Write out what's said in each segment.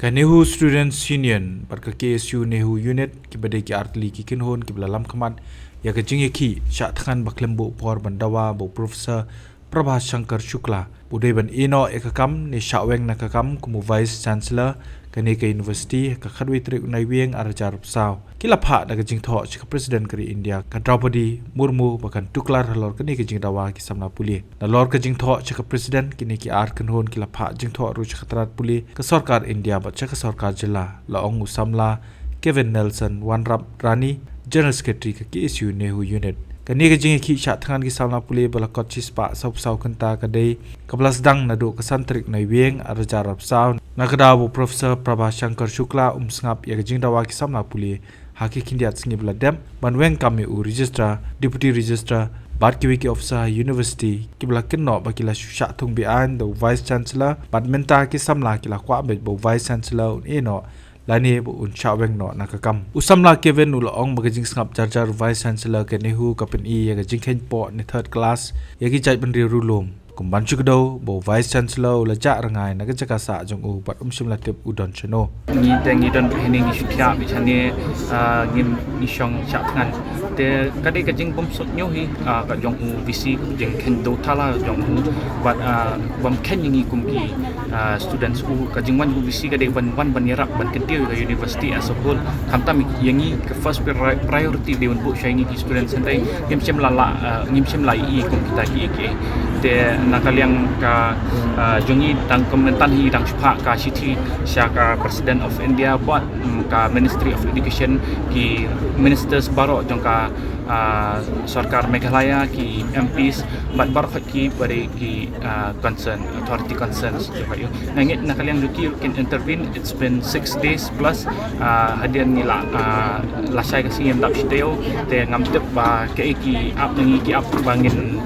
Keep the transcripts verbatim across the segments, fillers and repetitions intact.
Ka NEHU Students Union bad ka KSU NEHU Unit kiba dei ki artylli ki kynhun kiba la lam khmat ïa ka jingïakhih shah thngan ba khlem buh por ban dawa ba u Professor Prabha Shankar Shukla u dei ban ïehnoh ïa ka kam ne shah weng na ka kam kum u Vice Chancellor kane ka university ha ka khatwei tarik u Naiwieng arhajar arphew saw. Ki la phah da ka jingthoh sha ka President ka ri India ka Draupadi Murmu ba kan tuklar halor kane ka jingdawa ki samla pule. Nalor ka jingthoh sha ka President, kine ki ar kynhun ki la phah jingthoh ruh sha ka tnad pule, ka sorkar India bad sha ka sorkar jylla, la ong u samla Kevin Nelson Wanrap Rani, General Secretary ka KSU NEHU Unit. Kane ka jingïakhih shah thngan ki samla pule ba la kot shispah sawphew saw kynta ka dei kaba la sdang naduh ka san tarik Naiwieng arhajar arphew saw, na ka daw ba u Professor Prabha Shankar Shukla um sngap ïa ka jingdawa ki samla pule ha ki khyndiat sngi ba la dep, ban weng kam ïa u Registrar, Deputy Registrar bad kiwei ki officer ha university kiba la kynnoh ba ki la shu shah thung beaiñ da u Vice Chancellor, bad mynta ki samla ki la kwah beit ba u Vice Chancellor un ïehnoh lane ba un shah weng noh na ka kam. U samla Kevin u la ong ba ka jingsngap jar jar u Vice Chancellor ka NEHU ka pyni ïa ka jingkheiñ poh ne third class ïa ki jaitbynriew riewlum. Kum ban shu kdew ba u Vice Chancellor u la jah rngai na ka jaka sah jong u bad um shym la tip u don shano. Ngi te ngi don beit hangne, ngi shu thiah beit hangne, ah, ngim, ngi shong shah thngan. Te ka dei ka jingbymsuk ñiew hi, ah, ka jong u VC, ka jingkheiñ dewthala jong u bad, ah, bym kheiñ ïa ngi kum ki, ah, students. U, ka jingwan u VC ka dei ban wan ban ïarap ban kyntiew ïa ka university as a whole. Khamtam ïa ngi ka first pri-, priority dei ban buh sha ïa ngi ki students, hynrei ngim shym la lah, ah, ngim shym la ïohi kum kita kiei kiei. Te na ka liang ka, ah, jong ngi dang kumne tang hi dang shu phah ka shithi sha ka President of India bad, mm, ka Ministry of Education, ki ministers baroh jong ka, ah, sorkar Meghalaya, ki MPs bad baroh ki bad ki, ah, concern, authority concerns jong ka ïing. Nga ngeit na ka liang jong ki ruh kin intervene. It's been six days plus, ah, hadien ngi la, ah, lashai ka sngi ym dap shi taïew, te ngam tip ba kaei ki ap na ngi, ki ap ba ngin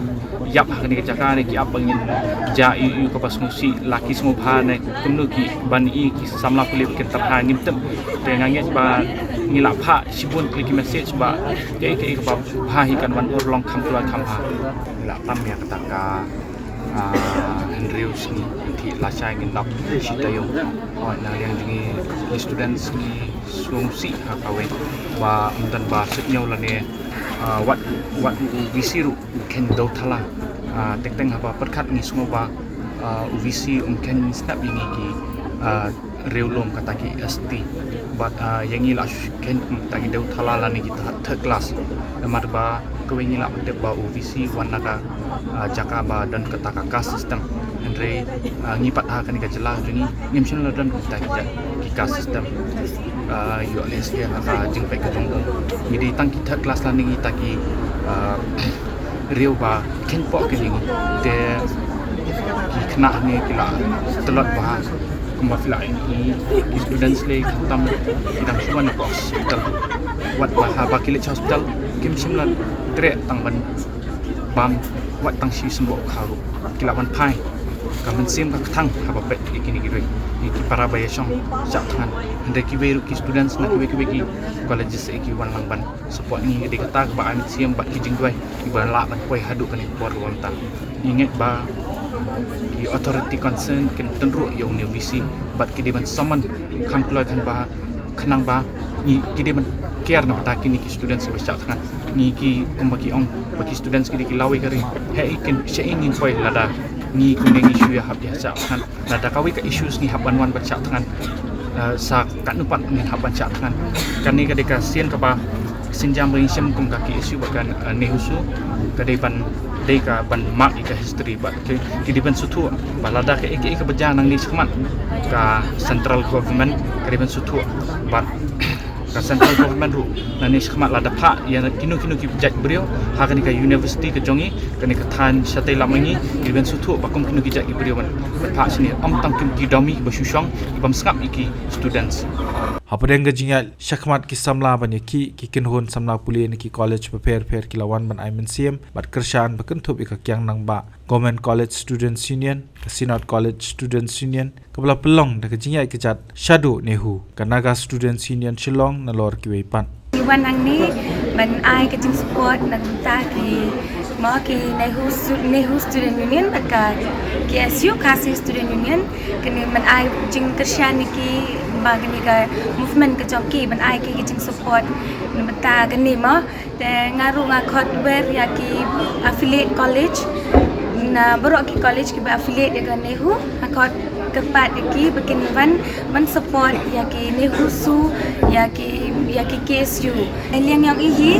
ïap ha kane ka jaka ne ki ap ba ngin jia ïa u kaba sngewsih, la ki sngewbha ne kumno ki ban ïa ki samla pule ba kin tyrha, ngim tip. Te nga ngeit ba ngi la phah shibun tylli ki message ba kaei kaei kaba bha hi kan wan urlong kham kloi kham bha. Ngi la tam ïa kata ka, ah, hynriew sngi, ngi lashai ngin dap shi taïew. Hooid, na liang jong ngi ki students ngi sngewsih ha kawei ba ym don ba suk ñiew lane, ah, wat, wat u VC ruh u kheiñ dewthala. Ah, teng teng haba pyrkhat ngi sngew ba, ah, u VC um kheiñ sngap ïa ngi ki, ah, riewlum kata ki ST. Bad, ah, ïa ngi la shu kheiñ kata ki dewthala lane ki third class. Namar ba kawei ngi la tip ba u VC wan na ka, ah, jaka ba don kata ka caste system. Hynrei, ah, ngi pat ha kane ka jylla jong ngi ngim shym la don kata ki jait ki caste system. Ah, ïoh lehse ha ka jingpeit ka jong u, ngi dei tang ki third class lane ngi ta ki, ah, riew ba kheiñ poh kine ngi. Te ki khynnah ne ki la tlot ba kumba phi la ïohi, ki students lei khamtam ki dang shu wan na ka hospital. Wat ba haba ki leit sha hospital kim shym la treh tang ban bam wat tang shi symboh kha ruh. Ki la wan phai ka mynsiem ka kthang haba peit ïa kine ki riew, ïa ki para ba ïashong shah thngan. Hynrei kiwei ruh ki students na kiwei kiwei ki colleges ïa ki wan lang ban support ngi. Ka dei kata kaba ai mynsiem bad ki jingduwai kiba lah ban poi haduh kane ka por kaba mynta. Ngi ngeit ba ki authority concern kin tynruh ïa une u VC bad ki dei ban summon kham kloi khnang ba, khnang ba ngi, ki dei ban care na bynta kine ki students kiba shah thngan. Ngi ki, kumba ki ong ba ki students ki dei ki lawei ka ri. Hei, kin, shaei ngin poi lada ngi kumne ngi shu ïahap ïa shah thngan? Lada kawei ka issues ngi hap ban wan ban shah thngan, eh, sa katno pat ngin hap ban shah thngan? Kane ka dei ka sien kaba sienjam ba ngi shem kum ka KSU bad ka, eh, NEHUSU, ka dei ban, dei ka ban mark ïa ka history bad ki, ki dei ban sngewthuh ba lada kaei kaei kaba jia nangne shakhmat, ka central government ka dei ban sngewthuh bad ka central government ruh nangne shakhmat lada phah ïa kino kino ki jait briew ha kane ka university ka jong ngi, kane ka thaiñ shatei lam ngi, ki dei ban sngewthuh ba kum kino ki jait ki briew ban, ban phah shane, ym tang kum ki dummy ba shu shong, ki bym sngap ïa ki students. Hapdeng ka jingïaid shakhmat ki samla ban ïakhih, ki kynhun samla pule na ki college bapher bapher ki la wan ban ai mynsiem bad kyrshan ba kynthup ïa ka Kiang Nangbah Government College Students Union, ka Synod College Students Union, kaba la pynlong da ka jingïaid kjat shaduh NEHU, ka Naga Students Union Shillong nalor kiwei pat. Ngi wan hangne ban ai ka jingsupport na ka bynta ki Mo ki NEHU Stu- NEHU Student Union bad ka KSU, Khasi Student Union, kane ban ai jingkyrshan ïa ki ba kane ka movement ka jong ki ban ai ki ki jingsupport na bynta kane mo. Te nga ruh nga khot wer ïa ki affiliate college, na baroh ki college kiba affiliate ïa ka NEHU, nga khot kyrpad ïa ki ba kin wan ban support ïa ki NEHUSU, ïa ki ïa ki KSU. Liang ïong i hi,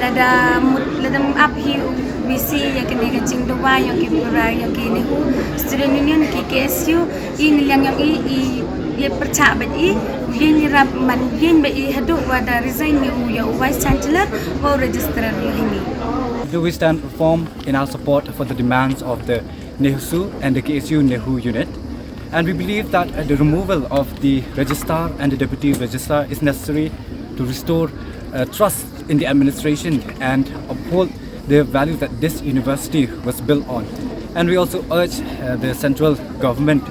lada mut lada ap hi u VC ïa kane ka jingdawa ïong ki para ïong ki NEHU Student Union, ki KSU, i liang ïong i, i ïa pyrchah bad i, ïeng i rap man ïeng bad i haduh wa da resign ïa u ïa u Vice Chancellor wa u Registrar ïa hini. Do we stand firm in our support for the demands of the NEHUSU and the KSU NEHU unit? And we believe that uh, the removal of the registrar and the deputy registrar is necessary to restore uh, trust in the administration and uphold the values that this university was built on. And we also urge uh, the central government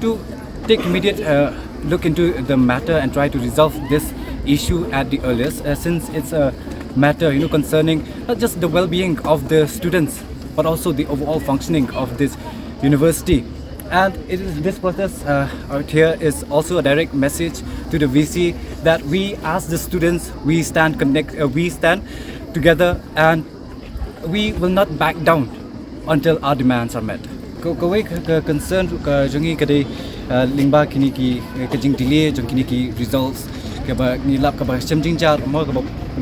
to take immediate uh, look into the matter and try to resolve this issue at the earliest, uh, since it's a matter, you know, concerning not just the well-being of the students, but also the overall functioning of this university. And it is this protest uh, out here is also a direct message to the VC that we, as the students, we stand connect, uh, we stand together, and we will not back down until our demands are met. Ka- Kawei ka ka concern ka jong ngi ka dei uh, lyngba kine ki uh, ka jing delay jong kine ki results, kaba ngi lap kaba shem jingjar mo, kaba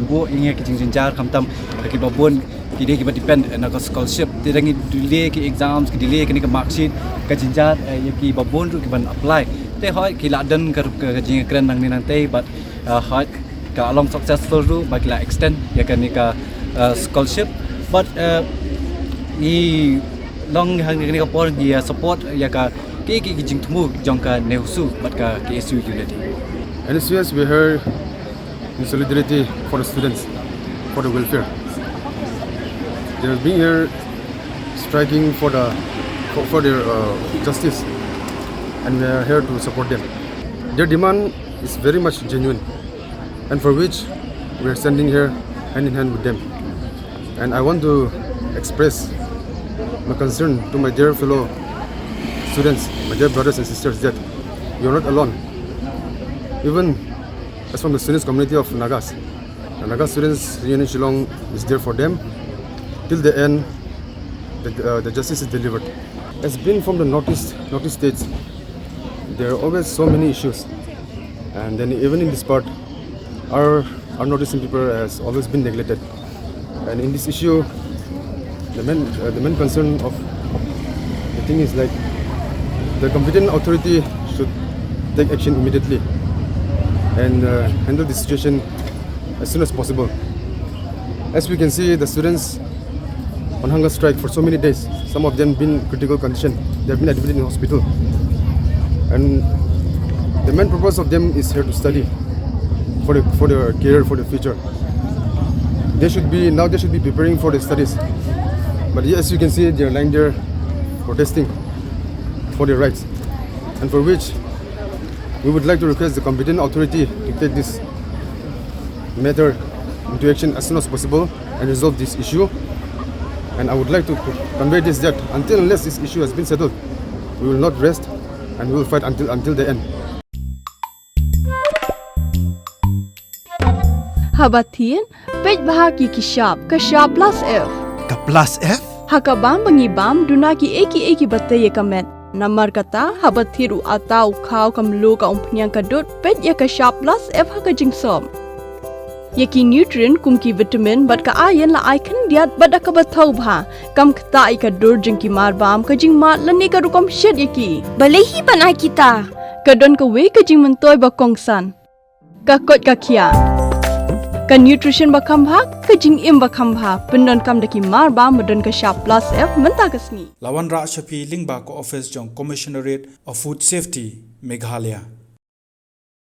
buh ïa ngi ka jing jingjar, khamtam kiba bun ki dei kiba depend na ka scholarship. Te da ngi delay ki exams, ki delay kine ka mark sheet, ka jingjar uh, ïa kiba bun ruh kiban apply. Te hoi ki la don ka ruh ka jingkren nangne nangtei, but uh, hoi ka long successful ruh ba ki la extend ïa kane ka uh, scholarship. But uh, ngi long hang kane ka por ngi uh, support ïa ka ki ki ki jingthmu jong ka NEHUSU bad ka KSU unit. And as we are here in solidarity for the students, for the welfare. They are being here striking for the for, for their uh, justice, and we are here to support them. Their demand is very much genuine, and for which we are standing here hand in hand with them. And I want to express my concern to my dear fellow students, my dear brothers and sisters, that you are not alone. Even as from the students community of Nagas, the Naga Students Union Shillong is there for them till the end. The, uh, the justice is delivered. As being from the northeast, northeast states, there are always so many issues, and then even in this part, our our northeastern people has always been neglected. And in this issue, the main uh, the main concern of the thing is like the competent authority should take action immediately and uh, handle the situation as soon as possible. As we can see, the students on hunger strike for so many days. Some of them been in critical condition. They have been admitted in hospital. And the main purpose of them is here to study for the, for their career, for the future. They should be now. They should be preparing for the studies. But yes, you can see they're lying there protesting for their rights, and for which we would like to request the competent authority to take this matter into action as soon as possible and resolve this issue. And I would like to convey this, that until unless this issue has been settled, we will not rest and we will fight until until the end. Haba thied, peit bha ki ki shap, ka shap plus F. Ka plus F? Ha ka bam ba ngi bam, duna ki ei ki ei kiba tei ïa ka met. Namar kata, haba thied u atta, u khaw, ka mluh, ka umphniang, ka dud, peit ïa ka shap plus F ha ka jingsop. Ïa ki nutrient kum ki vitamin bad ka iron la ai khyndiat bad da kaba thaw bha. Kam ktah ïa ka dur jong ki mar bam, ka jingmad lane ka rukom shet ïa ki. Balei hi ban ai kita? Ka don kawei ka jingmyntoi ba kongsan. Ka koit ka khiah. Ka nutrition ba kham bha, ka jingim ba kham bha. Pyndonkam da ki mar bam ba don ka shap plus F mynta ka sngi. La wanrah sha phi lyngba ka office jong Commissionerate of Food Safety, Meghalaya.